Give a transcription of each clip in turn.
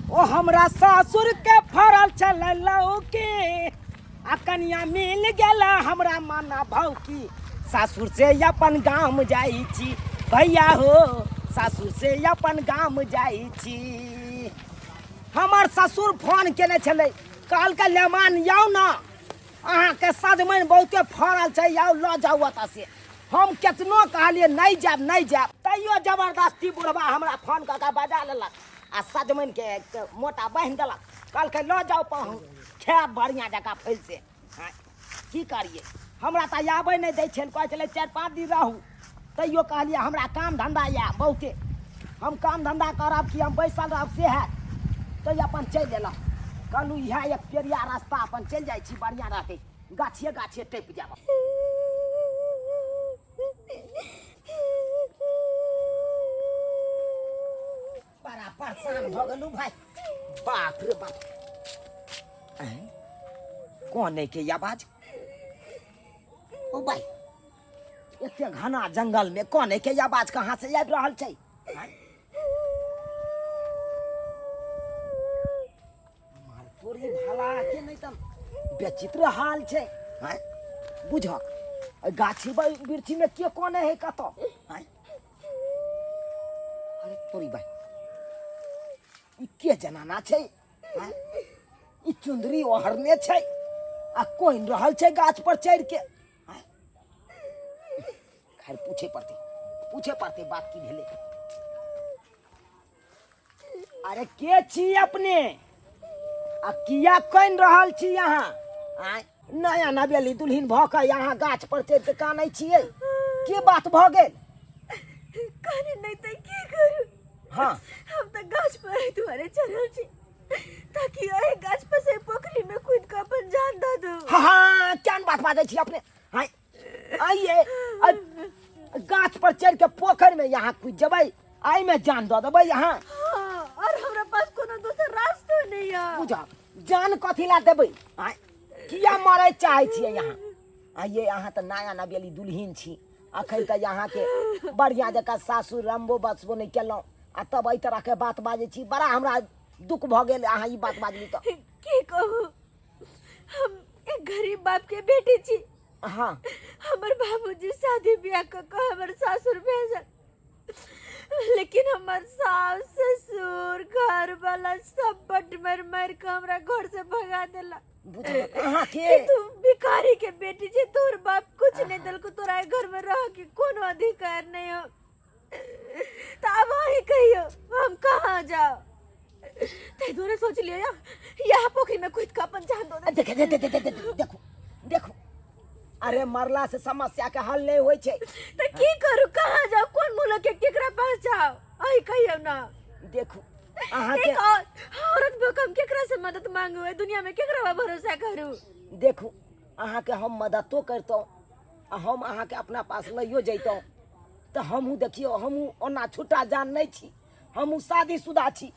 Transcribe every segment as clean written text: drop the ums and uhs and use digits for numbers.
ओ हमरा सासुर के फरल छलै लौकी आ कनिया मिल गेल हमरा माना भौकी। सासुर से अपन गाम जाइ छी भैया हो, सासुर से अपन गाम जाइ छी। हमर ससुर फोन केने छलै, कहलकै लेमान आउ ने, अहाँके सजमनि बहुते फड़ल छै, आउ लऽ जाउ ओतऽ से। हम केतनो कहलियै नहि जायब नहि जायब, तैयो जबरदस्ती बुढ़बा हमरा फोन कऽ कऽ बजा लेलक आ सजमनिके एक मोटा बान्हि देलक, कहलकै लऽ जाउ पाहुन, खायब बढ़िआँ जकाँ फैल से। आँय, की करियै, हमरा तऽ आबै नहि दै छल, कहै छलै 4-5 दिन रहू, तैयो कहलियै हमरा काम धन्धा यऽ बहुते, हम काम धन्धा करब कि हम बैसल रहब से हैत, तैयो अपन चलि एलहुँ। कहलहुँ इएह एक पेरिया रास्ता अपन चलि जाइ छी, बढ़िआँ रहतै, गाछिए गाछिए टपि जायब। बड़ा परेशान भऽ गेलहुँ भाइ, बाप रे बाप। आँय, कोन के आवाज? ओ भाइ, एते घना जंगल में कोन के आवाज कहाँ से आबि रहल छै? आँय? मार तोरी भाला के नहि तऽ विचित्र हाल छै। आँय, बुझक एहि गाछी वृक्षी में के कोन है कतऽ? आँय, अरे तोरी भाई, ई के जनाना छै? आँय, ई चुंदरी ओढ़ने छै आ कोइन रहल छै गाछ पर चढ़ि के। आँय, खैर पूछे पड़तै, पूछे पड़तै बात की भेलै। अरे के छी अपने आ किया कनि रहल छी अहाँ? आँय, नया नवेली दुल्हिन भऽ कऽ अहाँ गाछ पर चढ़ि कऽ कानै छियै, के बात भऽ गेल? काने नहि तऽ की करू? हाँ, हम तऽ गाछ पर एहि दुआरे चढ़ल छी ताकि एहि गाछ पर से पोखरि में कूद कऽ अपन जान दऽ दू। हाँ हाँ, केहन बात बाजै छी अपने? आँय, आइए गाछ पर चढ़ि कऽ पोखरि में यहाँ कूदि जेबै, एहिमे जान दऽ देबै अहाँ? हाँ, और हमरा पास कोनो दोसर रास्तो नहीं है। बुझा, जान कथी ला देबै? आँय, किया मरै चाहै छियै अहाँ? आइए अहाँ तऽ नया नवेली दुल्हिन छी, अखन तऽ अहाँके बढ़िआँ जकाँ सासुर रमबो बसबो नहि केलहुँ आ तब एहि तरहके बात बाजै छी, बड़ा हमरा दुख भऽ गेल अहाँ ई बात बाजली तऽ। की कहू, हम एक गरीब बाप के बेटी छी। हाँ, हमर बाबूजी शादी ब्याह कऽ कऽ हमर सासुर भेजल, लेकिन हमर सास ससुर घर वाला सब बड मारि मारि कऽ हमरा घर से भगा देला। बुझलक अहाँके कि तू भिखारी के बेटी छे, तोर बाप कुछ नहीं देलको, तोरा घर में रह के कोनो अधिकार नहीं हो। तो अब अहीं कहियो हम कहाँ जाओ? ताहि दुआरे सोच लियो या यहाँ पोखरी में कूद के अपन जान दो दे। देख देख देख देख देख, देखो देखो, अरे मरला से समस्या के हल नहीं होइ छै। तो की करू, कहाँ जाओ, कोन मुलक के केकरा पास जाओ, अहीं कहियो ना। देखू अहाँके एक और औरत भऽ हम केकरा से मदद मांगू, एहि दुनिया में केकरा पर भरोसा करू? देखू अहाँके हम मददो करितहुँ आ हम अहाँके अपना पास लइयो जैतहुँ तऽ हमहूँ देखियौ, हमहूँ ओना छुट्टा जान नहि छी, हमहूँ शादीशुदा छी,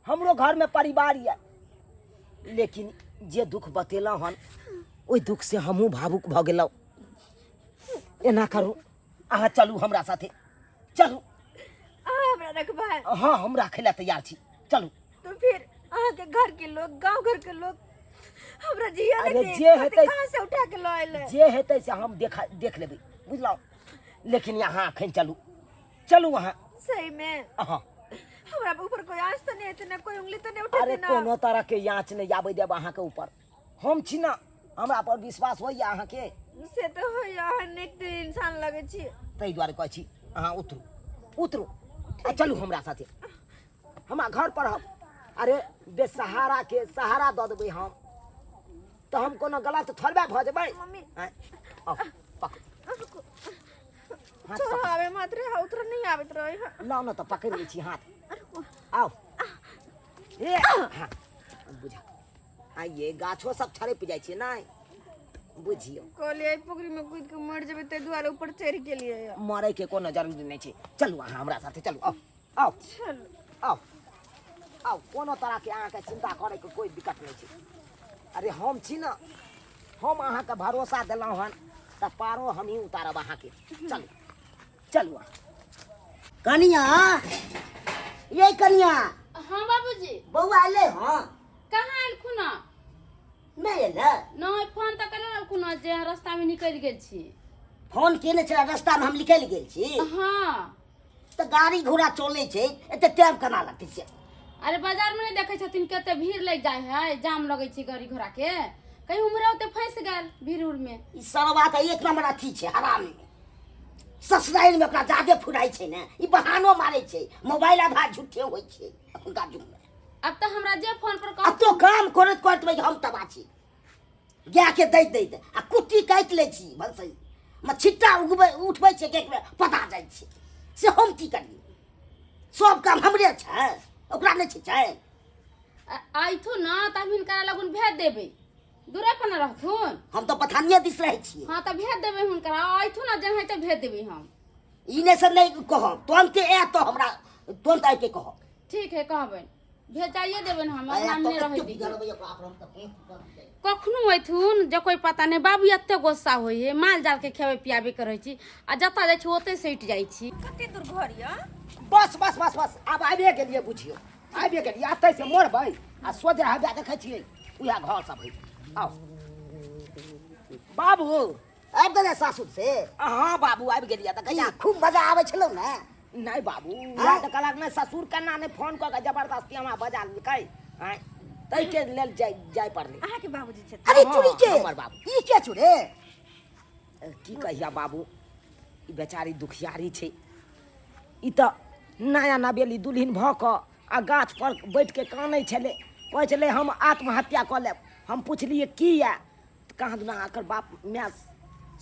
हमरो घरमे परिवार यऽ, लेकिन जे दुख बतेलहुँ हन ओहि दुख से हमहूँ भावुक भऽ गेलहुँ। एना करू अहाँ चलू हमरा साथे चलू। अहाँ हमरा रखबै? हाँ, हम राखै लए तैयार छी, चलू। तो फिर अहाँ के घर के लोग, गांव घर के लोग हमरा जिया अरे नहीं जे हेतै- कहाँ से उठा के लऽ अयलै? जे हेतै से हम देख लेबै, बुझलहुँ? लेकिन यहाँ अखन चलू, चलू अहाँ। सही में? हाँ। हमरा ऊपर कोई आँच तो नहीं हेतै ना, कोई उंगली तो नहीं उठेतै अरे ना? कोनो तरह के आँच नहीं आबै देब अहाँके ऊपर, हम छी ना, हमरा पर विश्वास होइया अहाँके? से तो होइया, अहाँ नीक इंसान लगै छी। ताहि दुआरे कहै छी अहाँ उतरू, उतरू आ चलू हमरा साथे, हमरा घर पर हम अरे बेसहारा के सहारा दऽ देबै हम, तऽ हम कोनो गलत थोड़बे भऽ जेबै? मम्मी। आँय, आउ, पकड़ू। हाथ छोड़ो, पकड़ू। आबे मात्र है, उतर नहीं आबैत रहे। लाउ ने तऽ पकड़ि लै छी हाथ, आउ। ए, हाँ, बुझा आइए गाछो सब छड़पि जाइ छै नहि बुझियौ। कहलियै पोखरि में कूद के मर जेबै, ताहि दुआरे ऊपर चढ़ि गेलियै। मरै के कोनो जरूरी नहि छै, चलू अहाँ हमरा साथे चलू, आउ आउ। चलू। आउ आउ, कोनो तरहके अहाँके चिन्ता करैके कोइ दिक्कत नहि छै। अरे हम छी ने, हम अहाँके भरोसा देलहुँ हन तऽ पारो हमही उतारब अहाँके, चलू चलू अहाँ। कनिया, ये कनिया। हाँ बाबूजी। बौआ एलै? हँ। कहाँ एलखुन हँ? नहि एलै? नहि, फोन तऽ केने रहलखुन हँ जे रास्तामे निकलि गेल छी। फोन केने छलै रास्तामे हम निकलि गेल छी? हाँ। तऽ गाड़ी घोड़ा चलै छै, एते टाइम केना लगतै से? अरे बाजारमे नहि देखै छथिन कते भीड़ लागि जाइ है, जाम लगै छै गाड़ी घोड़ाके, कहीं उम्हरे ओते फँसि गेल भीड़ उड़मे। ई सरवा तऽ एक नंबर अथी छै, हरामी। ससुरारि में ओकरा जादे फुराइ छै ने, ई बहानो मारै छै। मोबाइल आधा झूठे होइ छै एखुनका युग में। अब तऽ हमरा जे फोन पर आ कह तो काम करैत करैत भाई हम तबाह छी, गाय के दैत दैत आ कुट्टी काटि लै छी, भलसई मे छिट्टा उगबै उठबै छै, एक बेर पता जाइ छै से हम की करियै? सब काम हमरे छै, ओकरा नहि छै छै। अयथुन ने तब हिनका लगुन भेज देबै, दूरे पर ने रहथुन। हम तऽ पथानिये दिस रहै छियै। हाँ, तऽ भेज देबै हुनका, अयथुन ने जेनाहिते भेज देबै हम। ई नहि से नहि कहब, तुरन्ते आयत तऽ हमरा तुरन्त आबिके कहब। ठीक है, कहबै, भेजाइए देबै हम, अंगनामे नहि रहै दियै। कखनो अयथुन जे कोइ पता नहि। बाबू एते गुस्सा होइ है, माल जाल के खेबै पियाबे करै छी आ जतऽ जाइ छी ओतै सटि जाइ छी। कते दूर घर यऽ? बस बस बस बस, आब आबिए गेलियै, बुझियौ आबिए गेलियै। एतै से मोड़बै आ सोझे हवा देखै छियै, उएह घर सब है। आउ बाबू। आबि गेलै सासुर से? हाँ बाबू, आबि गेलियै। तऽ कहिया खूब मजा आबै छलौ ने? नहि बाबू, उएह तऽ कहलक ने ससुर केना नहि फोन कऽ के जबरदस्ती हमरा बजा लेलकै आँय, ताहिके लेल जाय जाय पड़लै। अहाँके बाबूजी छथिन? अरे हाँ, चुरी के हमर बाबू। ई के चुरे? की कहिया बाबू, ई बेचारी दुखियारी छै। ई तऽ नया नवेली दुल्हिन भऽ कऽ आ गाछ पर बैठ के कानै छलै, कहै छलै हम आत्महत्या कऽ लेब। हम पुछलियै किया, तऽ कहाँ दुना एकर बाप माय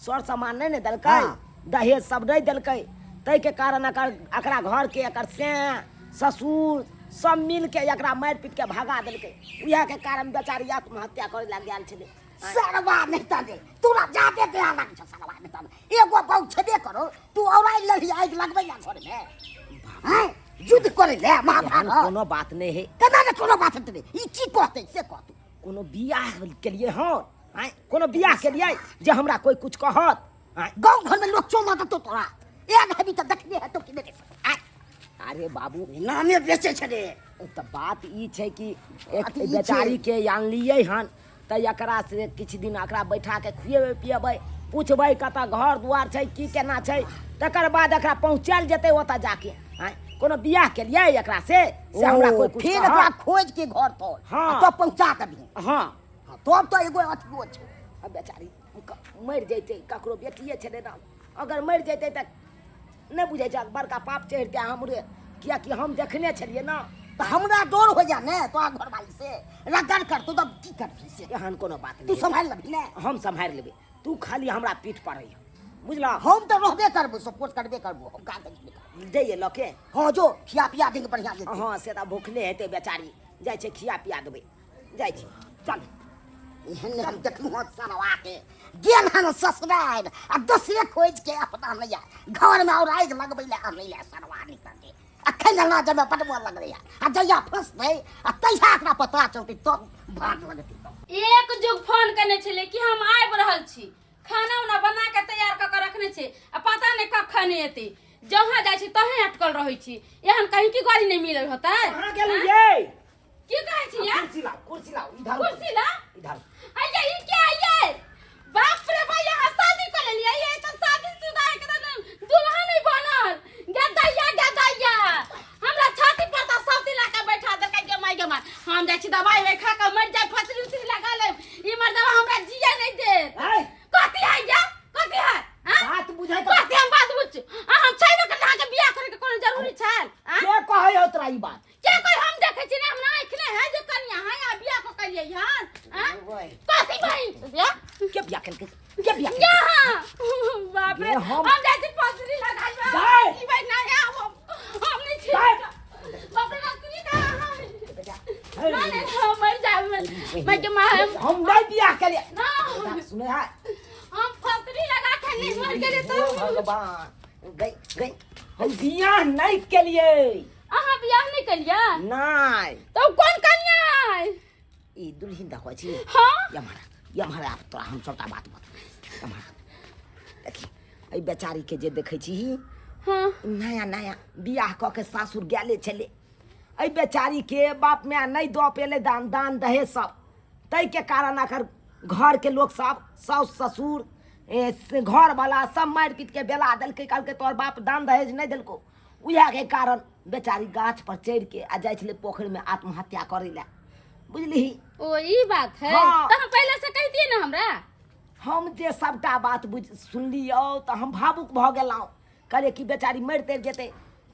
सर सामान नहि ने देलकै, दहेज सब नहि देलकै, ताहिके कारण एकर एकरा घरके एकर सैं ससुर सब मिलके एकरा मारि पीट के भगा देलकै। उएहके कारण बेचारी आत्महत्या करै लए गेल छलै। सरवा नहीं तने तोरा जादे दया लागे छौ। सरवा नहीं तने एगो बहु छेबे करो, तू औराइ लही आगि लगबै ला घर में हैं, युद्ध करे ले एहन महाभारत। कोनो बात नहि है। केना ने कोनो बात हेतै? ई की कहतै से कहतै। कोनो बियाह केलिए हँ आँय, कोनो बियाह केलिए जे हमरा कोइ कुछ कहत आँय? गाँव घर में लोग चोमा देतौ तोरा, एक हेबी तऽ देखने हेतौ कि नहि आँय? अरे बाबू, नामे बेचै छै रे। तऽ बात ई छै कि एक बात ई छै। बेचारी के आनलियै हन तऽ एकरा से किछु दिन एकरा बैठा के खुएबै पिएबै, पूछबै कतऽ घर दुआर छै, की केना छै, तकर बाद एकरा पहुँचायल जेतै ओतऽ जाके आँय। कोनो बियाह केलियै एकरा से से हमरा कोइ कुछ फेर कहत? एकरा खोज के घर पर हाँ। आ तब पहुँचा देबही? हाँ। हाँ, तब तऽ एगो अथियो छै। आ बेचारी मरि जैतै, ककरो बेटिए छलै ने, अगर मरि जैतै तऽ नहि बुझै छै बड़का पाप चढ़ितै हमरे, किएकि हम देखने छलियै ने। तऽ हमरा डर हो जा ने तोरा घरवाली से रगड़ करतौ तब की करबही से? एहन कोनो बात तू नहि, सम्हारि लेबही ने? हम सम्हारि लेबै, तू खाली हमरा पीठ पर रहिह, बुझलह? हम तऽ रहबे करबो, सपोर्ट करबे करबो, हम का करबे करबो। जइए लऽ के? हाँ, जो खिया पिया देंगे बढ़िया से। हाँ, से तऽ भूखले हेतै बेचारी, जाइ छै खिया पिया देबै, जाइ छी, चल। एहन हम देखलहुँ हँ सरवा के गेल हन ससुरारि आ दोसरे खोजि के अपना नहि घरमे और आगि लगबै लए आनै लए। सरवा निकल के अखन ना जमे पटबऽ लगलै आ जहिया फंसतै आ तहिया एकरा पता चलतै तब भाग लगतै तब। एक जुग फोन केने छलै कि हम आबि रहल छी, खाना उना बना के तैयार कऽ के रखने छै आ पता नहि कखन एतै। जहाँ जाइ छी तहें अटकल रहै छी। एहन कहीं की गाड़ी नहि मिलल होतै? कहाँ गेलियै? की कहै छी यार? कुर्सी लाओ, कुर्सी लाओ, इधर। कुर्सी ला। इधर। अये, ई क्या ये? बाप रे भाई, यहाँ शादी कर लेलियै, ये तो शादी शुदा है के तो दुल्हा नहीं बनल। गदैया गदैया हमरा छाती पर तो सब दिला के बैठा देलकै। गे माय गे माय, हम जाइ छी दवाई उवाई खा के मर जाय, फसरी उसरी लगा लेब, ई मर्दवा हमरा जिए नहीं देत। ऐ, कथी है ये? कथी है? हाँ? बात बुझै तऽ कथी हम बात बुझ आ? हम छै ने अहाँ के बियाह करे के कोनो जरूरी छल? हाँ? के कहै हो तोरा ई बात? के कोई हम देखै छी ने, हमरा आँखि नहि है जे कनिया है आ बियाह कऽ कलियै हन? हाँ? कथी बहिन ये? के बियाह केलकै? के बियाह केलकै? यहाँ बाप रे, ये हम- हम जाइ छी फसरी लगाइ। जाय। ई भाई नहीं आब, हम नहीं छी। जाय। बाप रे, रस्सी कहाँ है? नहीं नहीं, हम मर जाए, मैं के मां हम। हम नहीं बियाह केलियै। ना। सुनै है? हम फसरी लगा के नहीं मर गेलियै हे तो। भगवान, गई गई, हम बियाह नहीं केलियै। अहाँ बियाह नहीं केलियै? नहीं। तो कोन कनिया है? ई दुल्हिन देखै छी? हाँ। यमहरा यमहरा, आब तोरा हम सबटा बात बता, यमहरा देखी। एहि बेचारी के जे देखै छी, हाँ, नया नया बियाह कऽ के सासुर गेले छलै। एहि बेचारीके बाप माय नहि दऽ पेलै दान दान दहेज सब ताहिके कारण एकर घरके लोक सब साउस ससुर घरवला सब मारि पीटके बेला देलकै कहलकै तोहर बाप दान दहेज नहि देलकौ उएहके कारण बेचारी गाछ पर चढ़िके आ जाइ छलै पोखरिमे आत्महत्या करै लए बुझलिही ओ ई बात है हाँ। तो हम पहले से कहितिए ना हमरा हम जे सबटा बात बुझ सुनलियौ तऽ हम भावुक भऽ गेलहुँ कहलियै कि बेचारी मरि तरि जेतै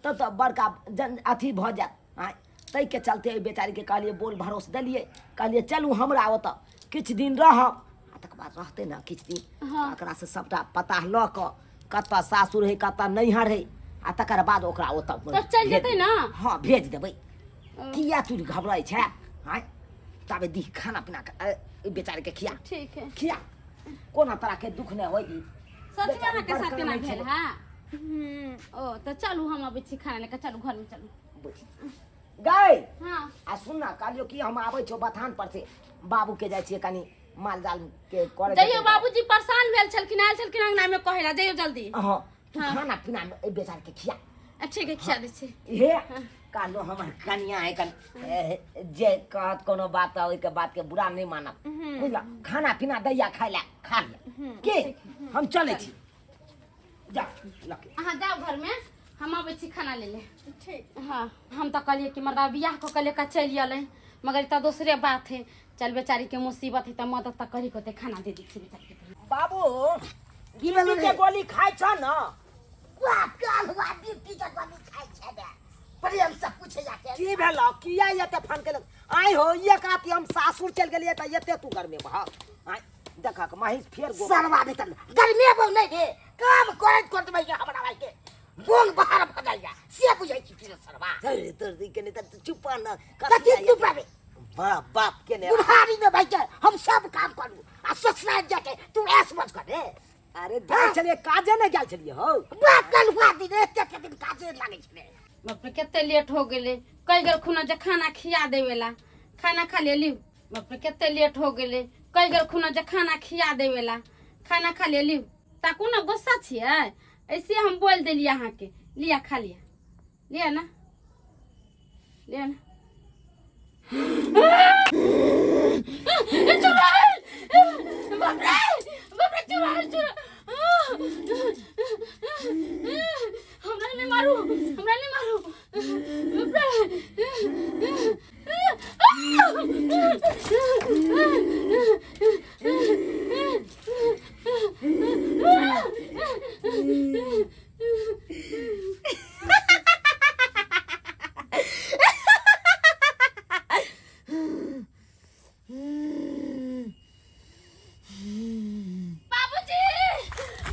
तब तऽ बड़का जन अथी भऽ जायत आँय ताहिके चलते ओहि बेचारीके कहलियै बोल भरोस देलियै कहलियै चलू हमरा ओतऽ किछु दिन रहब आ तकर बाद रहतै ने किछु दिन हाँ। एकरासँ सबटा पता लऽ कऽ कतऽ सासुर हइ कतऽ नैहर हइ आ तकर बाद ओकरा ओतऽ तब चलि भेज जेतै ने? हँ भेज देबै किया तू घबराइ छै आँय ताबे दी खाना पीना बेचारीके खिया ठीक है खिया कोनो तरह के दुख नहि होई सच में अहाँके साथ केना भेल हाँ है ओ तऽ चलू हम अबै छी खाना लेके चलू घरमे चलू गै हाँ आ सुन ना कहलियो कि हम आबै छौ बथान पर से बाबू के जाइ छियै कनी माल जाल के करे जइयो बाबूजी परेशान भेल छलखिन आयल छलखिन अंगना में कहै ला जइयो जल्दी हाँ तू हाँ। खाना पीना एहि बेचार के खिया आ, ठीक है खिया दै छी हे कहलो हमर कनिया है कन जे कहत कोनो बात तऽ ओहिके बात के बुरा नहि मानब बुझल खाना पीना दैया खाय ला खा लिअ के हम चलै छी जा लके अहाँ जाओ घर में हम अबै छी खाना ले ले ठीक हाँ हम तऽ कहलियै कि मर्दा बियाह कऽ के लेकर चलि अलै मगर ई तऽ दोसरे बात है चल बेचारी के मुसीबत है तऽ मदद तऽ करी कोते खाना दे दै छी बेचारी के बाबू की भेलो बीपी रे? के गोली खाइ छ न वाह काल हुआ बीपी के गोली खाइ छै बे प्रेम से पूछे जाके की भेल किया एते फन केलक आइ हो एक राति हम सासुर चलि गेलियै तऽ एते तू गर्मी भऽ आइ देखक महीष फेर गोबर सरवा भीतर गर्मी बहु नहीं रे काम करैत करैत भैया हमरा भाई के बोंग बाहर भऽ जाइया से बुझै छी फिर सरवा अरे तोर दी के नहीं तऽ चुप न कथी चुप रहबे बाप बाप के ने बुढ़ारी में भाई के हम सब काम करू आ ससुराल जाके तू ऐश मौज कर रे अरे गेल छलियै काजे नहि गेल छलियै हौ बाप कल हुआ दिन एते एते दिन काजे लागै छलै बाप रे कते लेट हो गेलै कहि गेलखुन जे खाना खिया देवेला खाना खा लेली बाप रे कते लेट हो गेलै कहि गेलखुन जे खाना खिया देवेला खाना खा लेली ताकू ने गुस्सा छियै ऐसे हम बोल देलियै अहाँके लिया खा लिया लिया ना लिया ना चुड़ैल बाप रे बाप रे चुड़ैल चुड़ैल हमरा नहीं मारू हमरा नहीं मारू बाप रे बाबूजी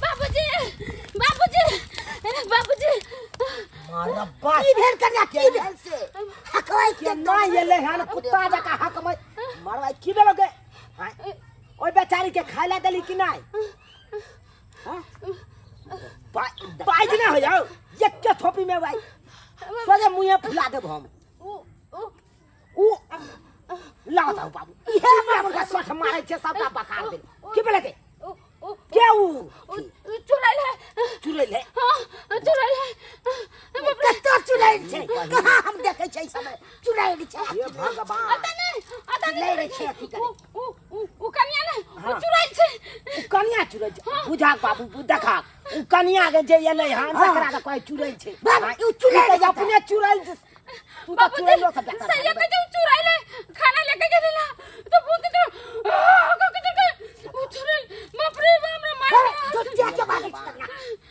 बाबूजी बाबूजी बाबूजी मारबा की भेल कन्या की भेल से हकवाई के के ना एलै हन कुत्ता जकाँ हक में मरवाई की भेलो गे आँय? ओहि बेचारी के खाय ला देली कि नहि हाँ? बाज ना हो जाओ एक थोपी में भाई सोझे मुँहे फुला देब हम उ उ उ लाओ जाओ बाबू इहे हमरा मुर्गा सोठ मारै छै सबटा बकार दे की भेलै के उ उ के उ उ चुड़ैल है चुड़ैल है हाँ चुड़ैल है कतऽ चुड़ैल छै कहाँ हम देखै छै समय चुड़ैल छै हे भगवान अता नहीं अता नहीं नहीं रे छै अथी करे। उ उ उ उ कनिया नहीं उ हाँ। चुड़ैल छै उ कनिया चुड़ैल छै बुझा बाबू देखा उ कनिया के जे एलै हन हाँ। तकरा के कहै चुड़ैल छै बाबू, उ चुड़ैल ई तऽ अपने चुड़ैल छै तू तऽ बाबूजी चुड़ैलो से बेकार सही कहै छै उ चुड़ैल है खाना लेके गेलै ना तो भूत तो आ के के उ चुड़ैल बाप रे बाप रे मार झुठिया के बाजै छै कन्या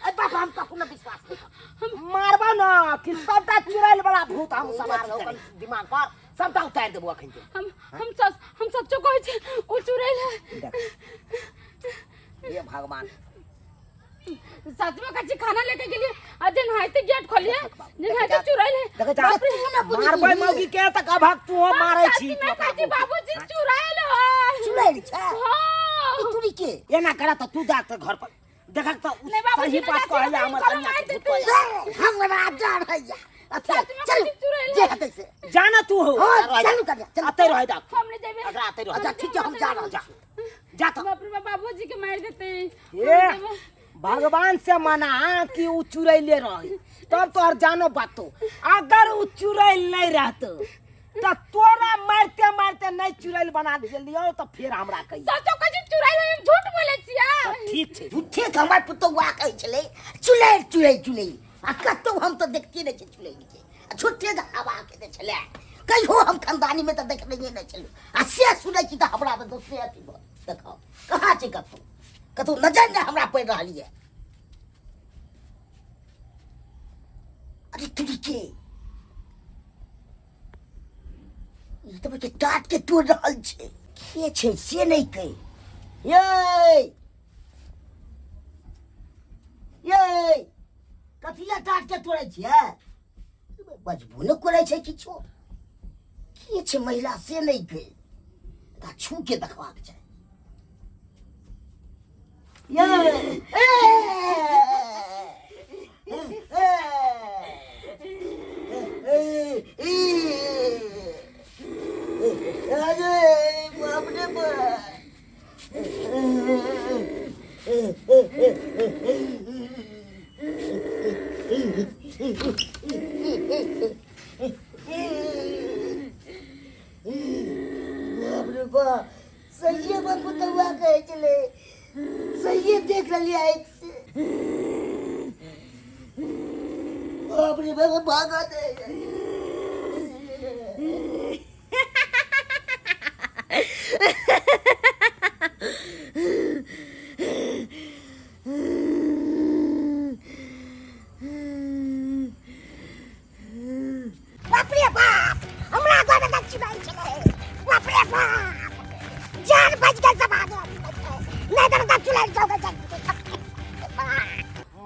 ए बाबा हम कखनो विश्वास नहि करब। मारबा ना कि सबटा चुड़ैल वाला भूत हम सवार हो दिमाग पर सबटा उतारि देबो अखन के हम हम सच हम सच्चो कहै छै उ चुड़ैल है देख हे भगवान सच में कच्ची खाना लेके गेलिए आ जेन हाइते गेट खोलिए जेन हाइते चुड़ैल है देखै छ मारबै मौगी के तऽ गभक तू मारै छी मैं कहै छी बाबूजी चुड़ैल है चुड़ैल छै हाँ तुरी के एना करा तऽ तू जा तऽ घर पर देखक तऽ नहीं बाबूजी, सही नहीं बात जाती, कहैया हम हमर कलम कनिया मारि के झूठ देतै। कहैया। ए, हमरा डर होइया अथी सच में चलू कच्ची चुड़ैल जे है। हेतै से जा ना तू हो हाँ, चलू कन्या, चलू। अतै रहै दक हम नहीं जेबै एकरा अतै रहै अच्छा ठीक छै हम जा रहल जा छी जा तऽ बाप रे बाप, बाबूजी के मारि देतै हे भगवान से मना कि उ चुड़ैले रहे तब तोहर जानो बातो। अगर उ चुड़ैल नहीं रहतो त तोरा मारते मारते नहीं चुड़ैल बना देलियो त फिर हमरा कहियो। सचो कहै छी चुड़ैल है, हम झूठ बोलै छियै। त ठीक छै। झूठे के हमर पुतौआ कहै छलै चुड़ैल चुड़ैल चुड़ैल, आ कतौ हम तऽ देखते नहि छियै चुड़ैल के, आ झूठे के हवा के दै छलै। कहियो हम खानदानी में तऽ देखने नहि छलहुँ, आ से सुनै छी तऽ हमरा तऽ दोसरे अथी भऽ देखो कहाँ छै, कतौ कतौ नजर नहि हमरा पड़ि रहल यऽ। अरे तुरी के ई तऽ बच्चा टाट के तोड़ रहल छै, के छै से नहि कहि। यै यै कथी लए टाट के तोड़ै छियै? बजबो नहि करै छै किछो। के छै महिला से नहि कहि, एकरा छू के देखबाक चाही। यै ए अरे बाप रे बाप। बाप रे बाप, सहिए में पुतौआ कहै छलै, सहिए देख लेलियै आँखि से। बाप रे बाप, भागत है। बाप रे बाप, हमरा घर में चुड़ैल छलै। बाप रे बाप, जान बच गेल सब आगे नहीं तर चुड़ैल चौक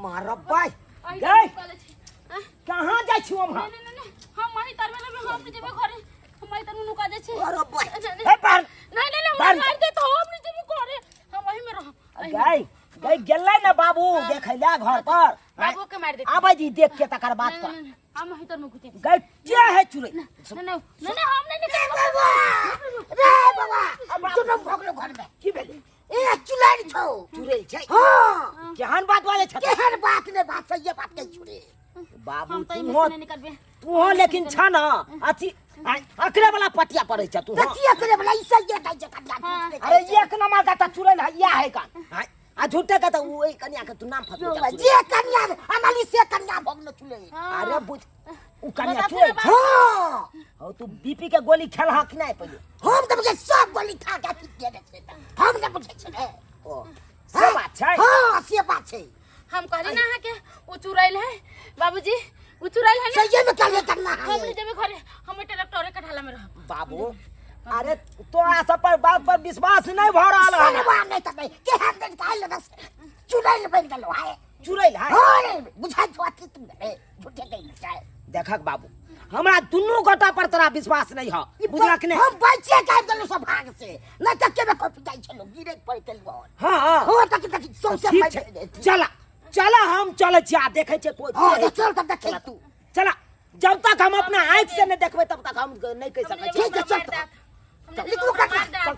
मारब भाई। अहि गई। कॉलेज छै। आँय, कहाँ जाइ छी हम? नहीं नहीं नहीं, हम वही तर में रहबै, हम नहीं जेबै घरे, हम वही तर में नुका जाइ छी। अरे बाप। नहीं हे पर नहीं नहीं, बाहर हमरा मार दे तो हम नहीं जेबै घरे, हम वही में रहब। एहि में। गई गई गेलै ने बाबू देखै ला घर पर। बाबू के मार देते। आबै जी देख के तकर बाद नहीं, कर। नहीं, नहीं, हम वही तर में घुसै छी। गई के है चुड़ै? नहीं नहीं नहीं नहीं, हम नहीं निकलबै। रे बाबा, सुनो भगलो घर में की भेलै? ए चुड़ैल छौ। चुड़ैल छै? हाँ। केहन बात बाजै छथि? केहन बात ने बात, सहिए बात कहै छु रे बाबू। हम तऽ एहिमे तूहो से नहीं निकलबै। तूहो लेकिन छ न अथी अकरे वाला पटिया पड़ै छ तू। कथिया करे वाला ई सहिए कहै छै कनिया। हाँ। अरे एक नंबर का त चुड़ैल है या है का आ झूठे का त उ ओइ कनिया के तू नाम फसबै छ। जे कनिया अनली से कनिया भगलो चुड़ैल। हाँ। अरे बुझ उ कनिया बता चुड़ैल। पूरा बात। हाँ। हो तू बीपी के गोली खेल हक नहीं पहिले? हम तऽ बुझै सब गोली खा के अथी केने छै तऽ हम नहि बुझै छियै। ओ से बात छै? हाँ से बात छै। हम कहली ना अहाँके ओ चुड़ैल है बाबूजी, ओ चुड़ैल है ना। सहिए में कहलियै कनिया। हम नहीं जेबै घरे, हम ट्रैक्टरे के ढाला में रहब। बाबू अरे तोरा सब पर बात पर विश्वास नहीं भऽ रहल है। सनवा नहि तऽ नहि केहन दिन काल्हि बस चुड़ैल बनि गेलौ है। चुड़ैल है? हाँ रे, बुझाइ छौ अथी तू रे, झूठे कहै छै। देखक बाबू, हमरा दुनू गोटा पर तोरा विश्वास नहीं है, बुझलक नहीं? हम बचे के आबि गेलौ सब भाग से, नहि तऽ केबे कॉपी जाइ छलौ, गिरे पड़ि गेलौ। हाँ हाँ हो तक तक सौंसे ठीक पड़ि छै। गेलै। चला चला, हम चलै छी आ देखै छियै कोई। हाँ तऽ चल तब देखै तू। चला, जब तक हम अपना आँखि से नहीं देखबै तब तक हम नहीं कहि सकै छी। ठीक छै, चल हम नहीं निकलू जेबै, हमरा कटला, मार देत। चल।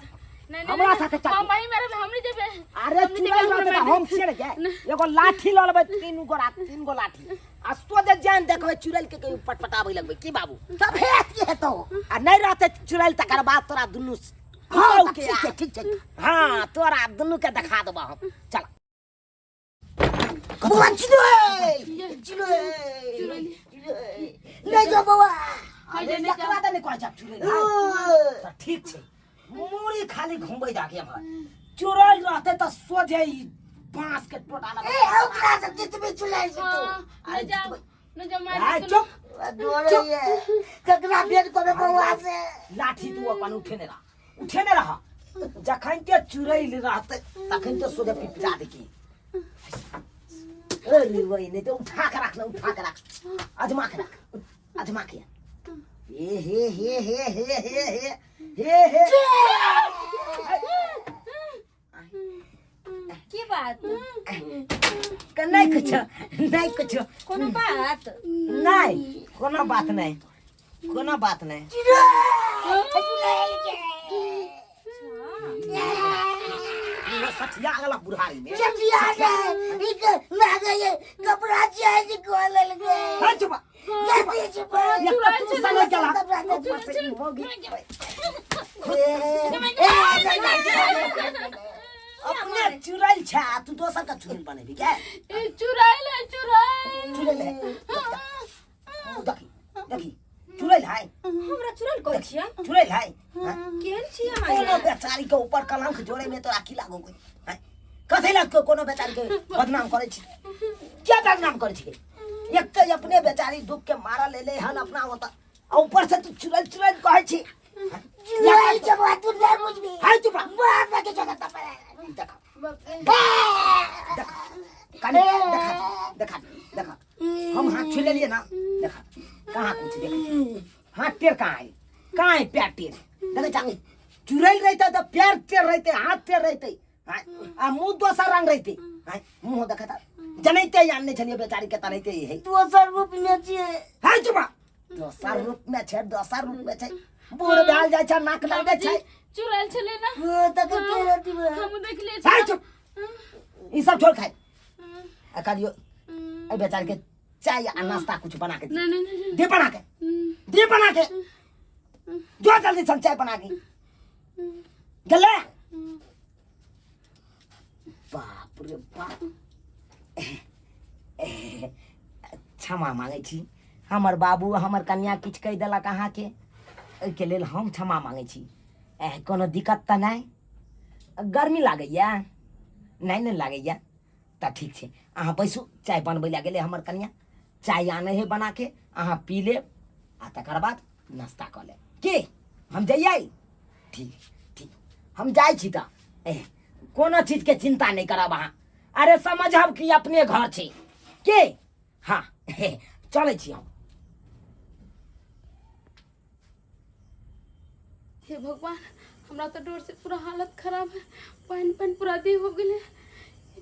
नहीं, नहीं, हमरा नहीं, साथे चल। हम वही में रहबै, हम नहीं जेबै। अरे हम नहीं चुड़ैल जेबै, रहतै हमरा तऽ मार हम देत। छियै ने गे, एगो लाठी लऽ लेबै, तीन गो तीन गो लाठी आ सोझे जान देखबै चुड़ैल के कहियो पटपटाबै लगबै की बाबू? तब हे अथी हेतौ। आ नहीं रहतै चुड़ैल तकर बाद तोरा दुनू हाँ पुतहु तऽ के ठीक छै, ठीक छै। हाँ तोरा दुनू के देखा देबऽ हम। चल बौआ चुड़ैल चुड़ैल नहीं जो बौआ। अरे नहीं एकरा तऽ नहि कहै छै चुड़ैल है। तऽ ठीक छै, मूड़ी खाली घुमबै जाके एम्हर चुड़ैल रहतै तऽ सोझे ई बाँस के टोटा लगा। ए ओकरा से जितबी चुड़ैल से तू। हाँ, नहीं जाओ, नहीं जाओ, मार आय देत। चुप। डरैये ककरा भेंट करबै बौआ से? लाठी तू अपन उठेने रह, उठेने रह, जखन के चुड़ैल रहतै तखन के सोझे पिपरा देखी। अरे वही नहीं तो उठा के रख ले, उठा के रख, अजमा के रख, अजमा के। हे हे हे हे हे हे हे हे हे। की बात? के नहीं कुछ, नहीं कुछ। कोनो बात नहीं, कोनो बात नहीं, कोनो बात नहीं। सठिया गेला बुढ़ारी में। चटिया ने ई के लागे ये कपड़ा चेंज कर लेलकै। हाँ, चुप। जल्दी चुप। एक तऽ तू संगे गेला, ऊपर से ई हो गेल। अपने चुड़ैल छै आ तू दोसर के चुड़ैल बनेबी के? ए चुड़ैल है, चुड़ैल। चुड़ैल है। देखी देखी, चुड़ैल है। हमरा चुड़ैल कहै छियै? चुड़ैल है, हाँ? केहन छियै अहाँ? कोनो बेचारी के ऊपर कलंक जोड़े में तोरा की लागो कोई, हैं? कथी लग के कोनो बेचारी के बदनाम करै छी? क्या बदनाम करै छी? एक तऽ अपने बेचारी दुख के मारल एलै हन अपना ओतऽ, आ ऊपर से तू चुड़ैल चुड़ैल कहै छी। चुड़ैल जब तू नहीं बुझबी। हाय, चुप रह। बाप के जगह तब देखा देखा, कनी देखा देखा देखा, हम हाथ छू लेलिए ना, देखा कहाँ कुछ देख, हाथ टेढ़ कहाँ है, कहाँ है पैर टेढ़? देखे जा, चुड़ैल रहते तो पैर टेढ़ रहते, हाथ टेढ़ रहते, हाँ, आ मुंह दोसर रंग रहते, हाँ, मुंह देखा था जनैते आनने छलिए बेचारी के तनैते है। दोसर रूप में छियै। हाय, चुप रह। दोसर रूप में छै, दोसर रूप में छै, बूढ़ भेल जाइ छै, नाक लगै छै। चुड़ैल छलै ना? ओ तकर के अथी बा। हम देखले। हाय, चुप, ई सब छोड़ खाइ आ कहलियो एहि बेचारी के चाय आ नाश्ता कुछ बना के दे। नहीं नहीं नहीं। दे बना के, दे बना के, जो जल्दी सन चाय बना के गेलै। बाप रे बाप, क्षमा मांगै छी। हमर बाबू, हमर कनिया किछु कहि देलक अहाँके, ओहिके लेल हम क्षमा मांगै छी। कोनो दिक्कत तऽ नहि? गर्मी लागैया? नहि ने लागैया तऽ ठीक छै। अहाँ बैसू, चाय बनबै लए गेलै हमर कनिया, चाय आनै है बनाके, अहाँ पी लेब आ तकर बाद नाश्ता कऽ लेब। की हम जइयै? ठीक ठीक, हम जाइ छी तऽ। कोनो चीजके चिन्ता नहि करब अहाँ। अरे समझब कि अपने घर छै के। हाँ, चलै छी हम। हे भगवान, हमरा तो डर से पूरा हालत खराब है, पानि पानि पूरा देह हो गेलै।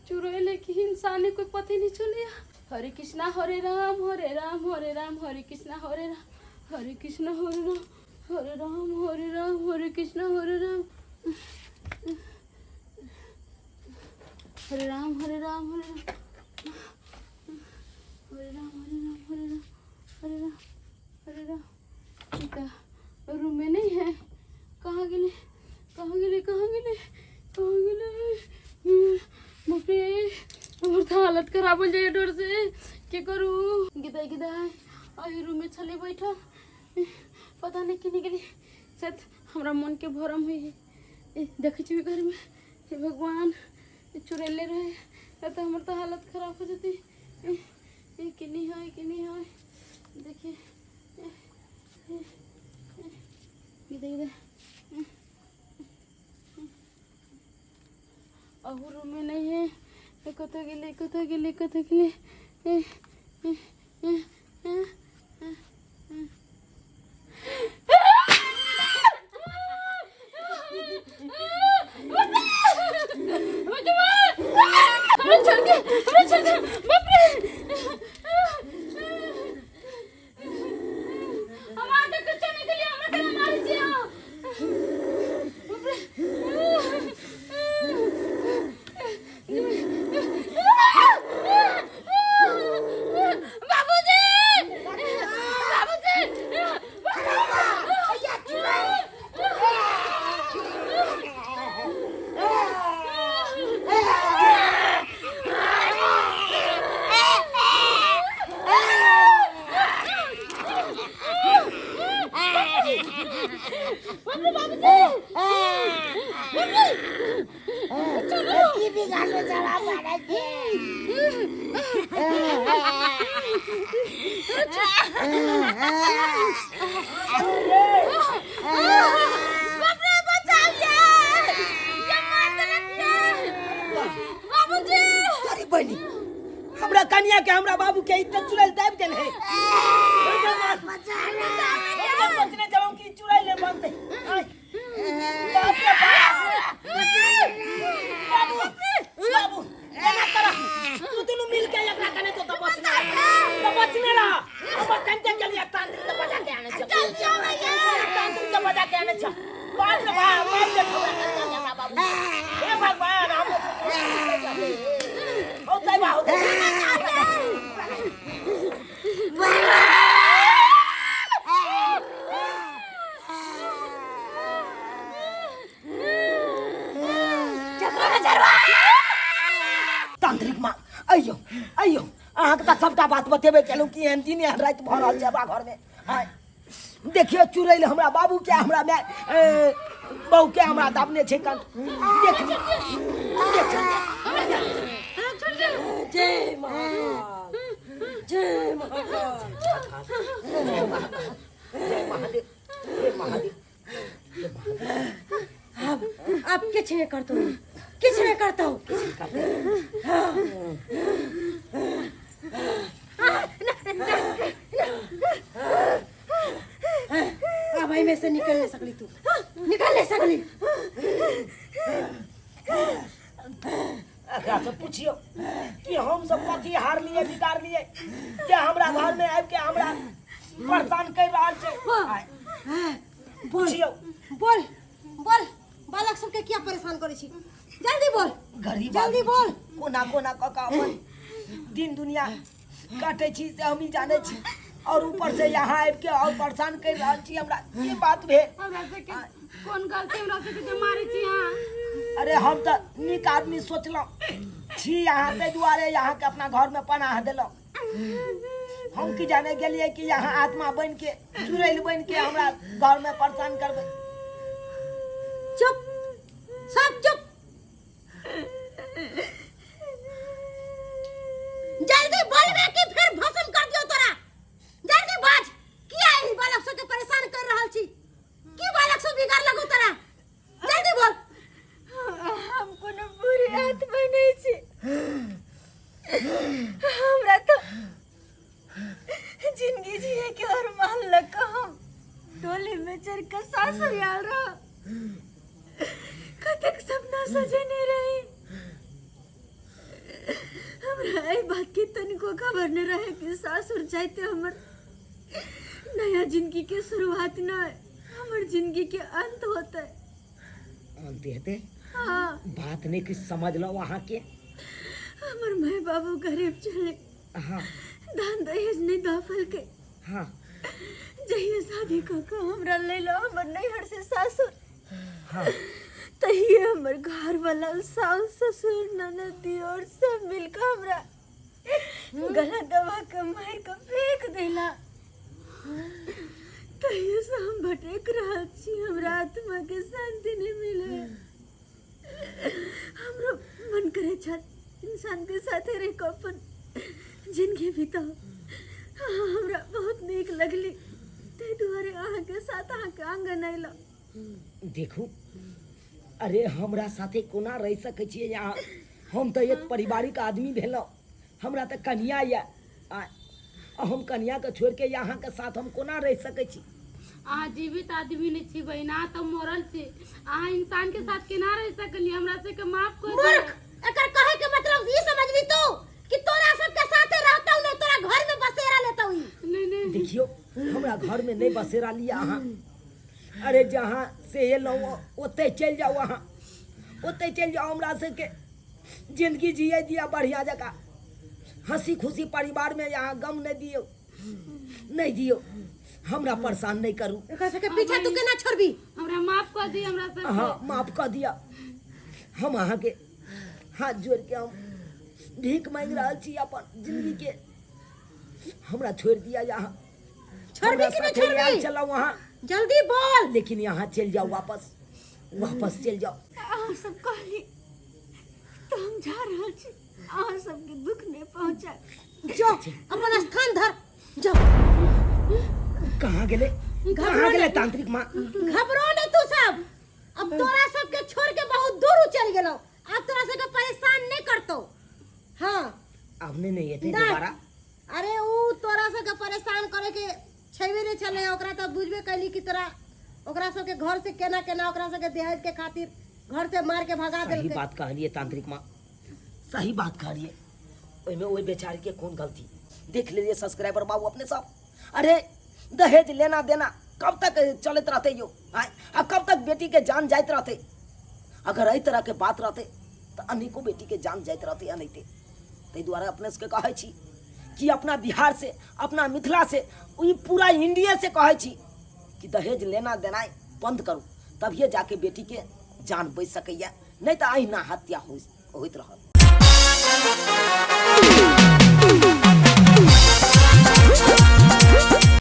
चुड़ैल है कि इंसान है, कोई पते नहीं चले। हरे कृष्णा हरे राम हरे राम हरे राम हरे कृष्णा हरे राम हरे कृष्णा हरे राम हरे राम हरे राम हरे कृष्णा हरे राम हरे राम हरे राम हरे राम हरे राम हरे राम हरे राम हरे राम हरे राम। ई तऽ रूम में नहीं है। कहाँ गेलै, कहाँ गेलै, कहाँ गेलै, कहाँ गेलै? बाप रे, हमर तऽ हालत खराब हो जाइए डर से। के करू? गिदाई गिदाई, अही रूम में छलै बैठल, पता नहीं केने गेलै। शायद हमरा मन के भरम होइ है। देखै छी घर में। हे भगवान, ई चुड़ैले रहे तऽ हमर तऽ हालत खराब हो जेतै। ए, केने है, केने है? देखिए, गिदाई गिदाई, अहू रूम में नहीं है। कतऽ गेलै, कतऽ गेलै, कतऽ गेलै? ए, ए, ए, ए, ए, ए। हमरा छोड़ के, हमरा छोड़ के, बाप रे, हम आके कुछ नहीं के लिए हमरा के मार दिया, बाप रे। बाबूजी, बाबूजी। की बिगाड़लो चला मारा के? बाप रे, बचाओ यार, ये मार देलक ये, बाबूजी। अरे बहिनी, हमरा कनिया के, हमरा बाबू के इतना चुड़ैल दाबि देल है। हमरा सोचने छलहुँ कि चुड़ैल ने बनतै। आय, बाप रे बाप, बाबू बाबू, एना कर, तू दुनू मिल के एकरा कने तो बचने तो बचने रह। हम कंते के लिए तांत्रिक के बजा के आने छ, तांत्रिक के बजा के आने छ। बाप रे बाप, बाप रे, हमरा बाबू, हे भगवान, हम होतै बा होतै। तांत्रिक माँ, अइयो अइयो, अहाँके तऽ सबटा बात बतेबे केलहुँ कि एहन दिन एहन राति भऽ रहल छै हमरा घरमे। आँय, देखियौ चुड़ैल हमरा बाबूके, हमरा माय बहूके हमरा दाबने छै कंठ। देख देख। जय महाकाल, जय महाकाल, जय महाकाल, जय महादेव, जय महादेव। अब अब किछु नहि करतौ, किछु नहि करतौ। अब एहिमे से निकल नहीं सकली तू, निकल नहीं सकली। एकरा से पूछियो कि हम सब कथी हारलिए बिगाड़लिए जे हमरा घर में आबि के हमरा परेशान कर रहल छै। बोल। पूछियो। बोल बोल, बालक सबके किया परेशान करै छी? जल्दी बोल। गरीब जल्दी आदमी बोल। छी, कोना कोना कऽ कऽ अपन दिन दुनिया काटै छी से हमही जानै छी, और ऊपर से यहाँ आबि के और परेशान कर रहल छी हमरा। की बात भेल? हमरा सबके कोन गलती, हमरा सबके जे मारै छी अहाँ? अरे हम तऽ नीक आदमी सोचलहुँ छी अहाँ, ताहि दुआरे अहाँके अपना घरमे पनाह देलहुँ। हम की जाने गेलियै कि यहाँ आत्मा बनि के, चुड़ैल बनि के हमरा घरमे परेशान करबै। चुप, सब चुप। जल्दी बोलबे कि फिर भस्म कर दियो तोरा? जल्दी बाज, किया एहि बालक सबके परेशान कर रहल छी? की बालक सब बिगाड़ लगो तोरा? जल्दी बोल। हम कोनो बुरी आत्मा नहीं छी। हमरा तो जिंदगी जिए के और मान लग हम डोली में चढ़ के सासुर आयल रह। कतेक सपना सजेने रही। हमरा एहि बात के तनिको खबर नहीं रहे कि सासुर जाते हमर नया जिंदगी के शुरुआत न, हमर जिंदगी के अंत होते। अंत हेतै? हाँ। बात नहीं कि समझ लो अहाँ के। हमर माय बाबू गरीब छले। हाँ। दान दहेज नहीं दफल के। हाँ। जहिया शादी कऽ के हमरा लैलो हमर नैहर से सासुर, हाँ, तहिए हमर घर वाला सास ससुर ननद दियोर सब मिलकर हमरा गला दबा के मार के फेंक देला। तहिए से हम भटक रहल छी, हमरा आत्मा के शांति नहीं मिले। हमरो मन करे छल इंसान के साथे रह के अपन जिंदगी बिताओ। अहाँ हमरा बहुत नीक लगली, ताहि दुआरे अहाँके साथ अहाँके आंगन अयलहुँ। देखू, अरे हमरा साथे कोना रहि सकै छियै अहाँ? हम तऽ एक पारिवारिक आदमी भेलहुँ, हमरा तऽ कनिया यऽ, आ हम कनियाके छोड़िके अहाँके साथ हम कोना रहि सकै छी? अहाँ जीवित आदमी नहीं छी बहिन, अहाँ तऽ मरल छी। अहाँ इंसान के साथ केना रह सकली? हमरा सबके माफ कर दिअ। मूर्ख, एकर कहे के मतलब ई समझबी तू कि तोरा सबके साथे रहतौ ने तोरा घर में बसेरा लेतौ ई? नहीं नहीं। देखियो, हमरा घर में नहीं बसेरा लिया अहाँ। अरे जहाँ से एलहुँ ओतहि चलि जाउ, अहाँ ओतहि चलि जाउ। हमरा सबके जिंदगी जिए दिया बढ़िया जकाँ, हंसी खुशी परिवार में। यहाँ गम नहीं दियौ, नहीं दियौ, हमरा परेशान नहीं करू। एकर सबके पीछा तू केना छोड़बी? हमरा माफ कर दिअ हमरा सबके। हाँ, माफ कर दिया। हम अहाँके हाथ जोड़ के हम भीख मांगि रहल छी अपन जिंदगी के, हमरा छोड़ दिया यहाँ। छोड़बी हमरा कि नहीं साथे छोड़बी? आयल चलौ अहाँ। जल्दी बोल। लेकिन यहाँ चलि जाउ, वापस वापस चलि जाउ। अहाँ सब कहली तऽ हम जा रहल छी, अहाँ सबके दुख नहि पहुँचाए। जो अपन स्थान धर जो। कहाँ गेलै, कहाँ गेलै तांत्रिक माँ? घबरो नहीं तू सब, अब तोरा सबके छोड़ के बहुत दूर चल गेलो, अब तोरा सबके परेशान नहीं करतो। हाँ। अब नहीं नहीं एतै नहीं। दोबारा। अरे ऊ तोरा सबके परेशान करे के छेबे नहीं छले ओकरा, तो बुझबे कैली कि तोरा ओकरा सबके घर से केना केना ओकरा सबके दहेज के खातिर घर से मार के भगा सही देलकै। बात कहलिए तांत्रिक माँ, सही बात कहलिए। ओहिमे ओहि बेचारी के कोन गलती? देख लेलिए सब्सक्राइबर बाबू अपने सब, अरे दहेज लेना देना कब तक चलत रहते यो? आय, आ कब तक बेटी के जान जाइत रहते? अगर एहि तरह के बात रहते तऽ अनेको बेटीके जान जाइत रहतै एनाहिते। ताहि दुआरे अपने सबके कहै छी कि अपना बिहार से, अपना मिथिला से, ई पूरा इंडिया से कहै छी कि दहेज लेना देनाइ बंद करू, तभिए जाके बेटीके जान बचि सकैए, नहि तऽ अहिना हत्या होइत रहत।